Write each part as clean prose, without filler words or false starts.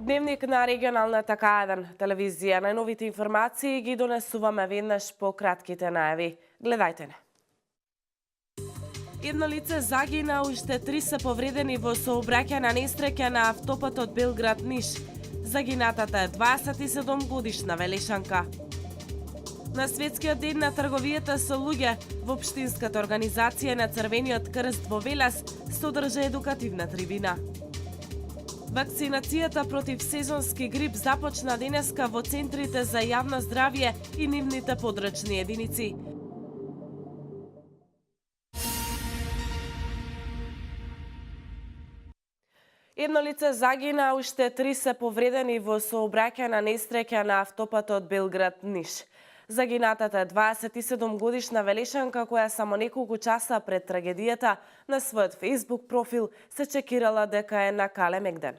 Дневник на регионалната К1 телевизија. Најновите информации ги донесуваме веднаш по кратките најави. Гледајте не. Едно лице загина, уште 3 се повредени во сообраќајна несреќа на автопатот Белград-Ниш. Загинатата е 27 годишна велешанка. На Светскиот ден на трговијата со луѓе, во Општинската организација на Црвениот крст во Велес се одржа едукативна трибина. Вакцинацијата против сезонски грип започна денеска во центрите за јавно здравје и нивните подрачни единици. Едно лице загина, уште 3 се повредени во сообраќајна несреќа на автопатот Белград-Ниш. Загинатата е 27 годишна велешанка која само неколку часа пред трагедијата на својот Facebook профил се чекирала дека е на Кале Мегден.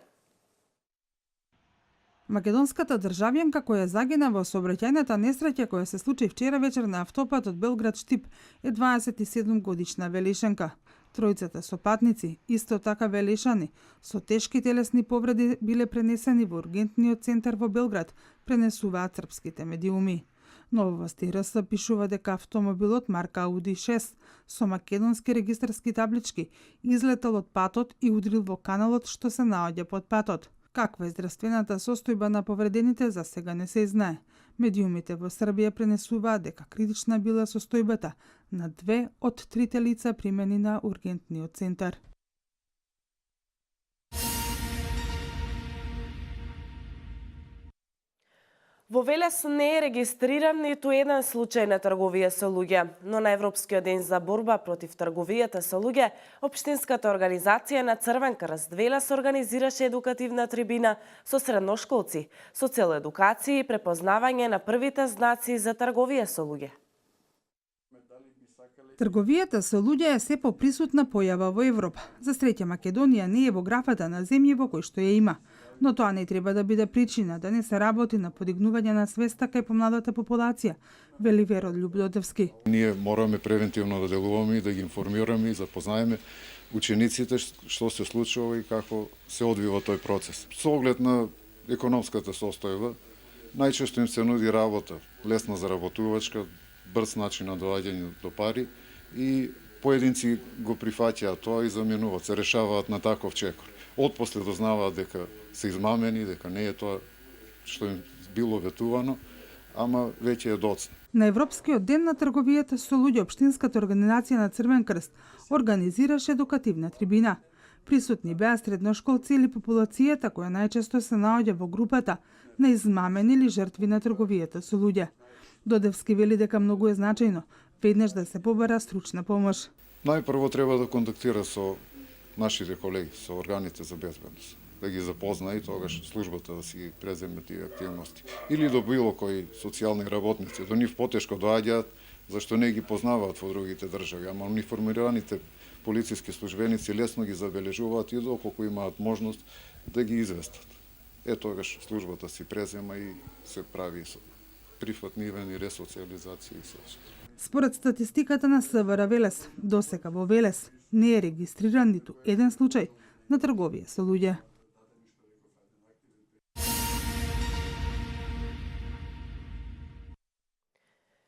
Македонската државјанка која загина во сообраќајната несреќа која се случи вчера вечер на автопатот Белград-Штип е 27 годишна велешанка. Тројцата со патници, исто така велешани, со тешки телесни повреди биле пренесени во ургентниот центар во Белград, пренесуваат српските медиуми. Новости РС пишува дека автомобилот марка Ауди 6 со македонски регистарски таблички излетал од патот и удрил во каналот што се наоѓа под патот. Каква е здравствената состојба на повредените за сега не се знае. Медиумите во Србија пренесуваат дека критична била состојбата на 2 од 3 лица примени на ургентниот центар. Во Велес не е регистриран ниту еден случај на трговија со луѓе, но на Европскиот ден за борба против трговијата со луѓе, Општинската организација на Црвен крст Велес организираше едукативна трибина со средношколци, со цел едукација и препознавање на првите знаци за трговија со луѓе. Трговијата со луѓе е се поприсутна појава во Европа. За среќа Македонија не е во графата на земји во кој што ја има, но тоа не треба да биде причина да не се работи на подигнување на свеста кај помладата популација, вели Веро Љубодевски. Ние мораме превентивно да делуваме и да ги информираме и запознаеме учениците што се случува и како се одвива тој процес. Со оглед на економската состојба, најчесто им се нуди работа, лесна заработувачка, брз начин на доаѓање до пари и поединци го прифаќаат тоа и заменуваат, се решаваат на таков чекор. Отпосле дознаваат дека се измамени, дека не е тоа што им било ветувано, ама веќе е доцна. На Европскиот ден на трговијата со луѓе Општинската организација на Црвен крст организираше едукативна трибина. Присутни беа средношколци или популацијата која најчесто се наоѓа во групата на измамени или жртви на трговијата со луѓе. Додевски вели дека многу е значајно веднаш да се побара стручна помош. Најпрво треба да контактира со нашите колеги, со органите за безбедност, да ги запозна и тогаш службата да си преземе тие активности. Или до било кои социјални работници, до нив потешко доаѓаат, зашто не ги познаваат во другите држави, ама униформираните полициски службеници лесно ги забележуваат и доколку имаат можност да ги известат. Тогаш службата си презема и се прави прифатнивени ресоциализација и се. Според статистиката на СВР Велес, досега во Велес не е регистриран ниту еден случај на трговија со луѓе.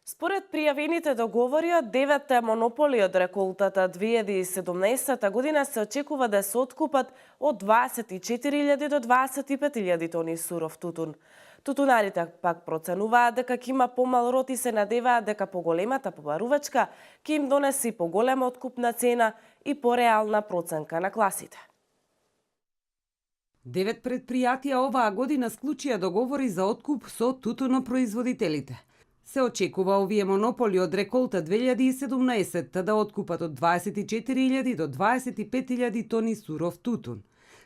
Според пријавените договори од 9 монополи од реколтата 2017 година се очекува да се откупат од 24.000 до 25.000 тони суров тутун. Тутунарите пак проценуваат дека ќе има помал род и се надеваат дека поголемата побарувачка ќе им донеси поголема откупна цена и пореална проценка на класите. 9 предпријатија оваа година склучија договори за откуп со тутунопроизводителите. Се очекува овие монополи од реколта 2017 да откупат од 24.000 до 25.000 тони суров тутун.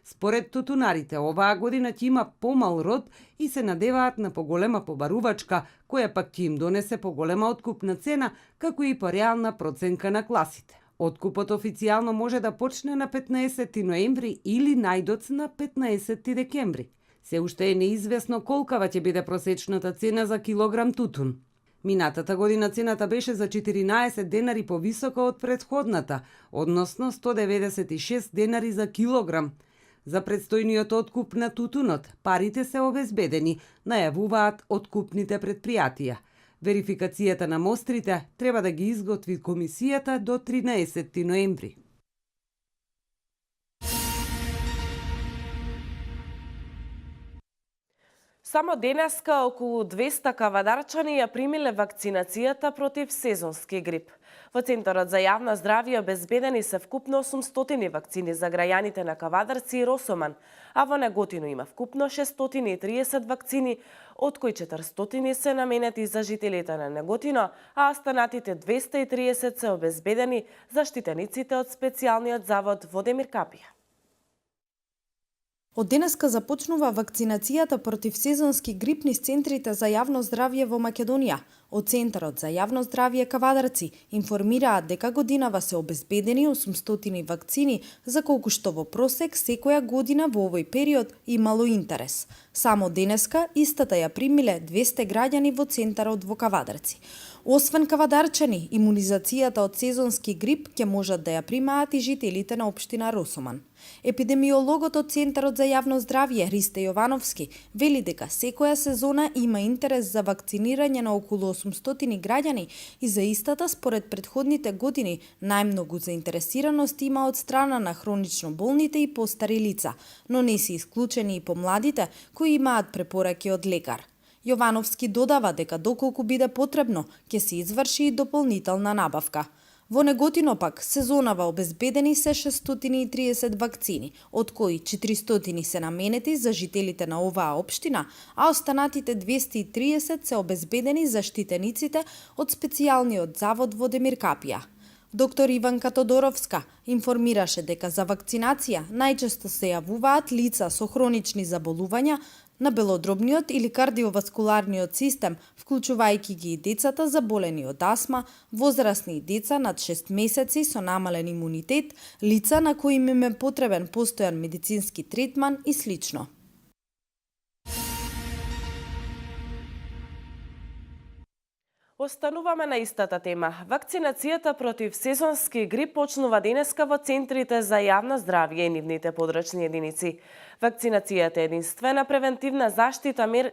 Според тутунарите, оваа година ќе има помал род и се надеваат на поголема побарувачка, која пак ќе им донесе поголема откупна цена, како и пореална проценка на класите. Откупот официјално може да почне на 15 ноември или најдоц на 15 декември. Се уште е неизвестно колкава ќе биде просечната цена за килограм тутун. Минатата година цената беше за 14 денари повисока од претходната, односно 196 денари за килограм. За предстојниот откуп на тутунот, парите се обезбедени, најавуваат откупните предпријатија. Верификацијата на мострите треба да ги изготви комисијата до 13 ноември. Само денеска околу 200 кавадарчани ја примиле вакцинацијата против сезонски грип. Во Центарот за јавно здравје обезбедени се вкупно 800 вакцини за граѓаните на Кавадарци и Росоман, а во Неготино има вкупно 630 вакцини, од кои 400 се наменети за жителите на Неготино, а останатите 230 се обезбедени за штитениците од специјалниот завод Водемир Капија. Од денеска започнува вакцинацијата против сезонски грип низ центрите за јавно здравје во Македонија. Од Центарот за јавно здравје Кавадарци информираат дека годинава се обезбедени 800 вакцини, за колку што во просек секоја година во овој период имало интерес. Само денеска истата ја примиле 200 граѓани во Центарот во Кавадарци. Освен кавадарчани, имунизацијата од сезонски грип ќе можат да ја примаат и жителите на општина Росоман. Епидемиологот од Центарот за јавно здравје Христе Јовановски вели дека секоја сезона има интерес за вакцинирање на околу 800 граѓани и за истата според предходните години најмногу заинтересираност има од страна на хронично болните и постари лица, но не се исклучени и помладите кои имаат препораки од лекар. Јовановски додава дека доколку биде потребно, ќе се изврши и дополнителна набавка. Во Неготино пак сезонава обезбедени се 630 вакцини, од кои 400 се наменети за жителите на оваа општина, а останатите 230 се обезбедени за штитениците од специјалниот завод Водемир Капија. Доктор Иванка Тодоровска информираше дека за вакцинација најчесто се јавуваат лица со хронични заболувања на белодробниот или кардиоваскуларниот систем, вклучувајќи ги и децата заболени од астма, возрастни деца над 6 месеци со намален имунитет, лица на кои им е потребен постојан медицински третман и слично. Остануваме на истата тема. Вакцинацијата против сезонски грип почнува денеска во центрите за јавно здравје и нивните подрачни единици. Вакцинацијата е единствена превентивна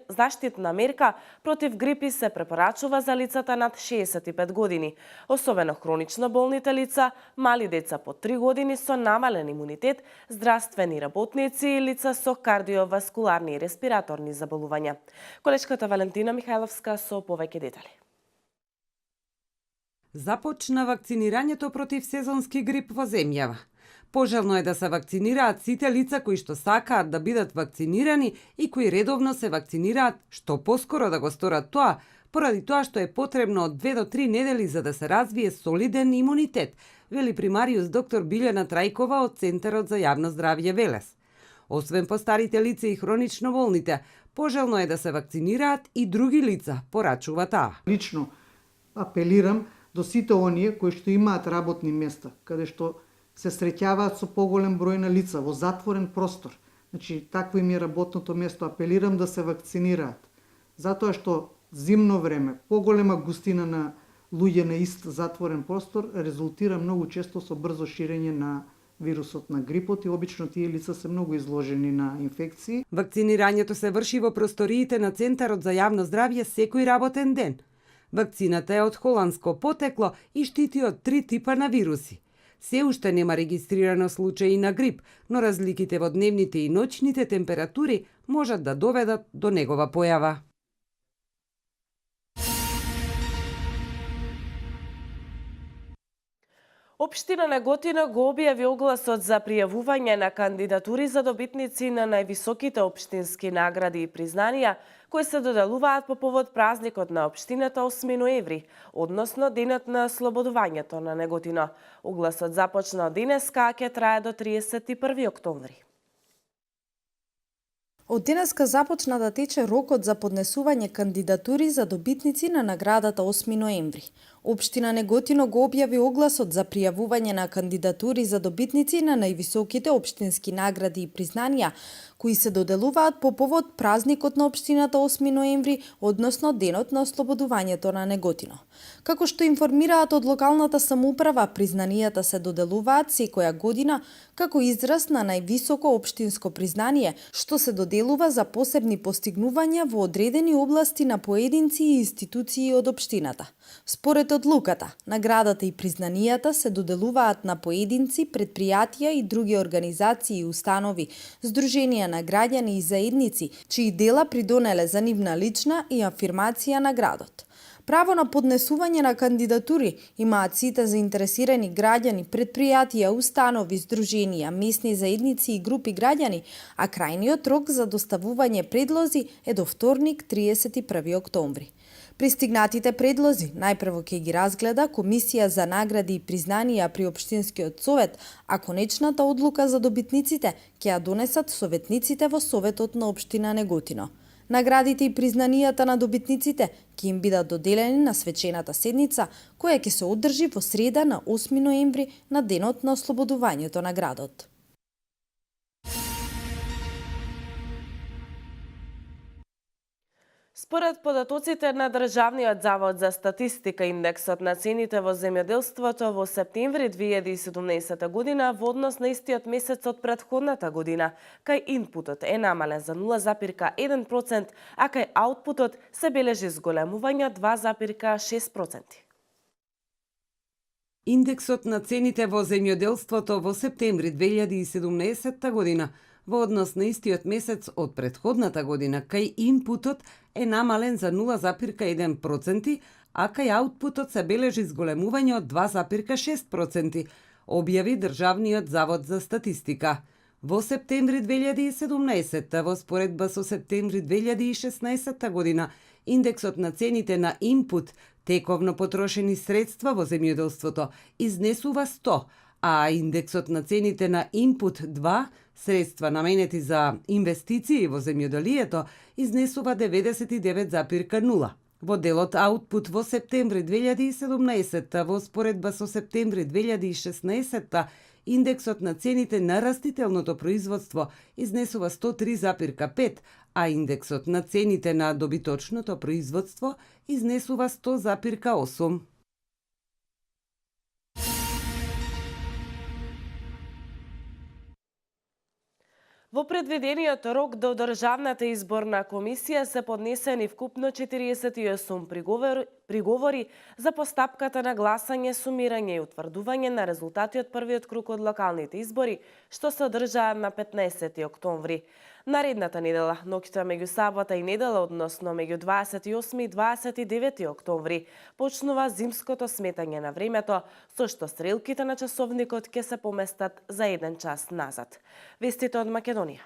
заштитна мерка против грип и се препорачува за лицата над 65 години, особено хронично болните лица, мали деца по 3 години со намален имунитет, здравствени работници и лица со кардиоваскуларни и респираторни заболувања. Колешката Валентина Михајловска со повеќе детали. Започна вакцинирањето против сезонски грип во земјава. Пожелно е да се вакцинираат сите лица кои што сакаат да бидат вакцинирани и кои редовно се вакцинираат, што поскоро да го сторат тоа, поради тоа што е потребно од 2 до 3 недели за да се развие солиден имунитет, вели примариус доктор Билјана Трајкова од Центарот за јавно здравје Велес. Освен постарите лица и хронично болните, пожелно е да се вакцинираат и други лица, порачува таа. Лично апелирам до сите оние кои што имаат работни места, каде што се среќаваат со поголем број на лица во затворен простор. Значи, такво им е работното место. Апелирам да се вакцинираат. Затоа што зимно време, поголема густина на луѓе на ист затворен простор резултира многу често со брзо ширење на вирусот на грипот и обично тие лица се многу изложени на инфекции. Вакцинирањето се врши во просториите на Центарот за јавно здравје секој работен ден. Вакцината е од холандско потекло и штити од 3 типа на вируси. Се уште нема регистрирано случаи на грип, но разликите во дневните и ноќните температури можат да доведат до негова појава. Општина Неготино го објави огласот за пријавување на кандидатури за добитници на највисоките општински награди и признанија, кои се доделуваат по повод празникот на општината 8 ноември, односно денот на слободувањето на Неготино. Огласот започна од денеска, а ќе трае до 31 октомври. Од денеска започна да тече рокот за поднесување кандидатури за добитници на наградата 8 ноември. Општина Неготино го објави огласот за пријавување на кандидатури за добитници на највисоките општински награди и признанија, кои се доделуваат по повод празникот на општината 8 ноември, односно денот на ослободувањето на Неготино. Како што информираат од локалната самоуправа, признанијата се доделуваат секоја година како израз на највисоко општинско признание, што се доделува за посебни постигнувања во одредени области на поединци и институции од општината. Според одлуката, наградата и признанијата се доделуваат на поединци, предпријатија и други организации и установи, здруженија на граѓани и заедници, чии дела придонеле за нивна лична и афирмација на градот. Право на поднесување на кандидатури имаат сите заинтересирани граѓани, предпријатија, установи, здруженија, месни заедници и групи граѓани, а крајниот рок за доставување предлози е до вторник 31 октомври. Пристигнатите предлози најпрво ќе ги разгледа Комисија за награди и признанија при Општинскиот совет, а конечната одлука за добитниците ќе ја донесат советниците во Советот на Општина Неготино. Наградите и признанијата на добитниците ќе им бидат доделени на свечената седница, која ќе се одржи во среда на 8 ноември на денот на ослободувањето на градот. Според податоците на Државниот завод за статистика, индексот на цените во земјоделството во септември 2017 година во однос на истиот месец од претходната година, кај инпутот е намален за 0,1%, а кај аутпутот се бележи зголемување 2,6%. Индексот на цените во земјоделството во септември 2017 година во однос на истиот месец од претходната година кај инпутот е намален за 0,1%, а кај аутпутот се бележи зголемување од 2,6%, објави Државниот завод за статистика. Во септември 2017 во споредба со септември 2016 година, индексот на цените на инпут, тековно потрошени средства во земјоделството, изнесува 100, а индексот на цените на инпут 2, средства наменети за инвестиции во земјоделието, изнесува 99,0. Во делот аутпут во септември 2017 во споредба со септември 2016 индексот на цените на растителното производство изнесува 103,5, а индексот на цените на добиточното производство изнесува 100,8. Во предвидениот рок до Државната изборна комисија се поднесени вкупно 48 приговори за постапката на гласање, сумирање и утврдување на резултати од првиот круг од локалните избори, што се одржаа на 15 октомври. Наредната недела, ноќта меѓу сабота и недела, односно меѓу 28 и 29 октомври, почнува зимското сметање на времето, со што стрелките на часовникот ќе се поместат за 1 час назад. Вестите од Македонија.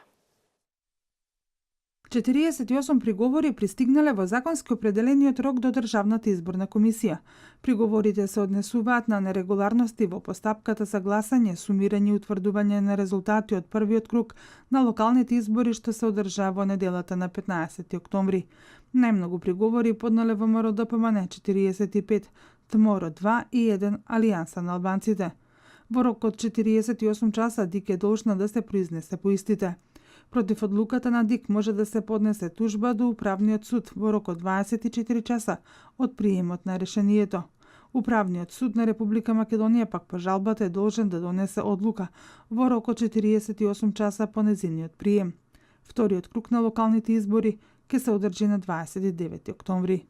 48 приговори пристигнале во законски определениот рок до Државната изборна комисија. Приговорите се однесуваат на нерегуларности во постапката за гласање, сумирање и утврдување на резултати од првиот круг на локалните избори што се одржаа во неделата на 15 октомври. Најмногу приговори поднале ВМРО ДПМН 45, ТМОРО 2 и 1 Алијанса на албанците. Во рок од 48 часа ДИК е должна да се произнесе по истите. Против одлуката на ДИК може да се поднесе тужба до Управниот суд во рок од 24 часа од приемот на решението. Управниот суд на Република Македонија пак по жалбата е должен да донесе одлука во рок од 48 часа по нејзиниот прием. Вториот круг на локалните избори ќе се одржи на 29 октомври.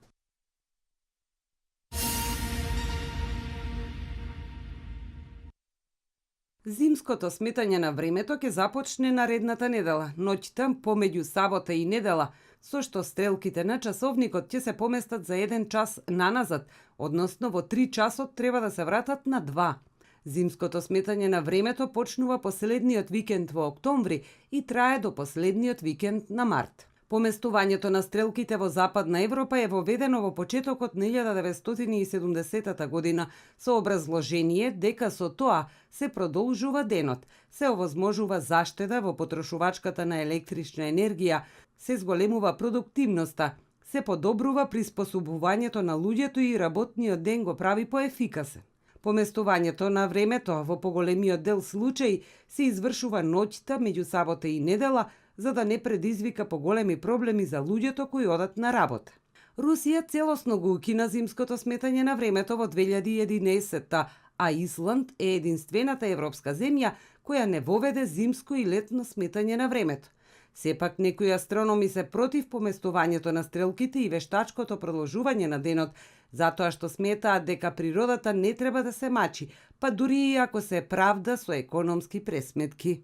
Зимското сметање на времето ќе започне наредната недела, ноќта помеѓу сабота и недела, со што стрелките на часовникот ќе се поместат за 1 час наназад, односно во 3 часот треба да се вратат на 2. Зимското сметање на времето почнува последниот викенд во октомври и трае до последниот викенд на март. Поместувањето на стрелките во Западна Европа е воведено во почетокот на 1970 година со образложение дека со тоа се продолжува денот, се овозможува заштеда во потрошувачката на електрична енергија, се зголемува продуктивноста, се подобрува приспособувањето на луѓето и работниот ден го прави поефикасен. Поместувањето на времето во поголемиот дел случаи се извршува ноќта меѓу сабота и недела, за да не предизвика поголеми проблеми за луѓето кои одат на работа. Русија целосно го укина зимското сметање на времето во 2011, а Исланд е единствената европска земја која не воведе зимско и летно сметање на времето. Сепак некои астрономи се против поместувањето на стрелките и вештачкото продолжување на денот, затоа што сметаат дека природата не треба да се мачи, па дури и ако се правда со економски пресметки.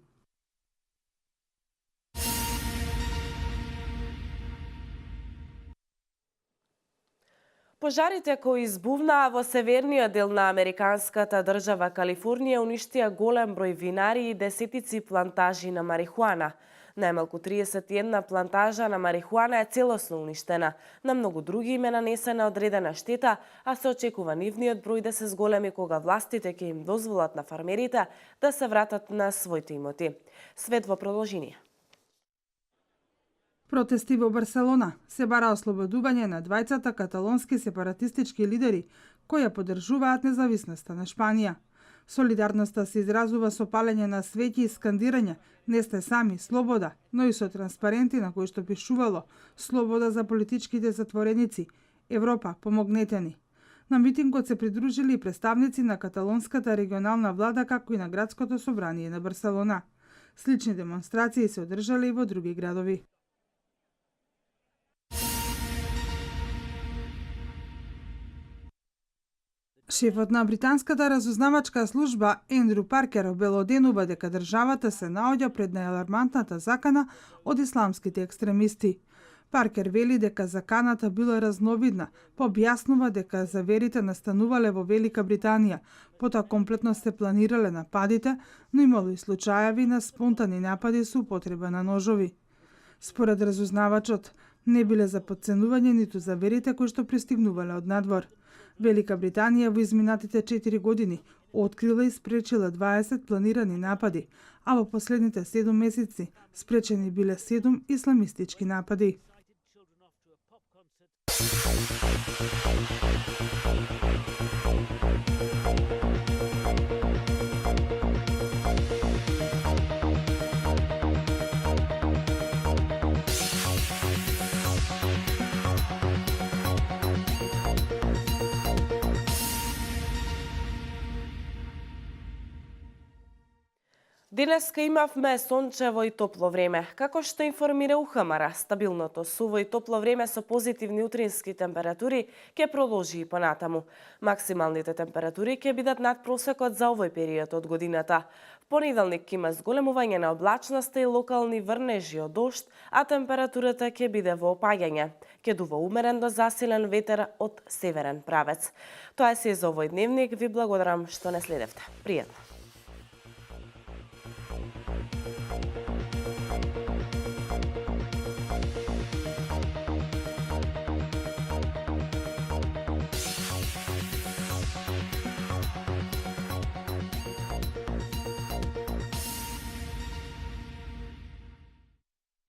Пожарите кои избувнаа во северниот дел на американската држава Калифорнија уништија голем број винари и десетици плантажи на марихуана. Најмалку 31 плантажа на марихуана е целосно уништена. На многу други им е нанесена одредена штета, а се очекува нивниот број да се зголеми кога властите ќе им дозволат на фармерите да се вратат на своите имоти. Свет во продолжение. Протести во Барселона се бара ослободување на двајцата каталонски сепаратистички лидери кои ја поддржуваат независноста на Шпанија. Солидарноста се изразува со палење на свеќи и скандирање "Не сте сами, слобода", но и со транспаренти на кои што пишувало "Слобода за политичките затвореници", "Европа, помогнете ни". На митингот се придружили и представници на каталонската регионална влада, како и на градското собрание на Барселона. Слични демонстрации се одржале и во други градови. Шефот на британската разузнавачка служба Ендрю Паркер обелоденува дека државата се наоѓа пред најалармантната закана од исламските екстремисти. Паркер вели дека заканата била разновидна, па објаснува дека заверите настанувале во Велика Британија, потоа комплетно се планирале нападите, но имало и случаеви на спонтани напади со употреба на ножови. Според разузнавачот, не биле за подценување ниту заверите кои што пристигнувале од надвор. Велика Британија во изминатите 4 години открила и спречила 20 планирани напади, а во последните 7 месеци спречени биле 7 исламистички напади. Денеска имавме сончево и топло време. Како што информира УХМР, стабилното суво и топло време со позитивни утрински температури ќе продолжи и понатаму. Максималните температури ќе бидат над просекот за овој период од годината. В понеделник ќе има зголемување на облачноста и локални врнежи од дожд, а температурата ќе биде во опаѓање. Ќе дува умерен до засилен ветер од северен правец. Тоа е се за овој дневник. Ви благодарам што не следевте. Пријатно.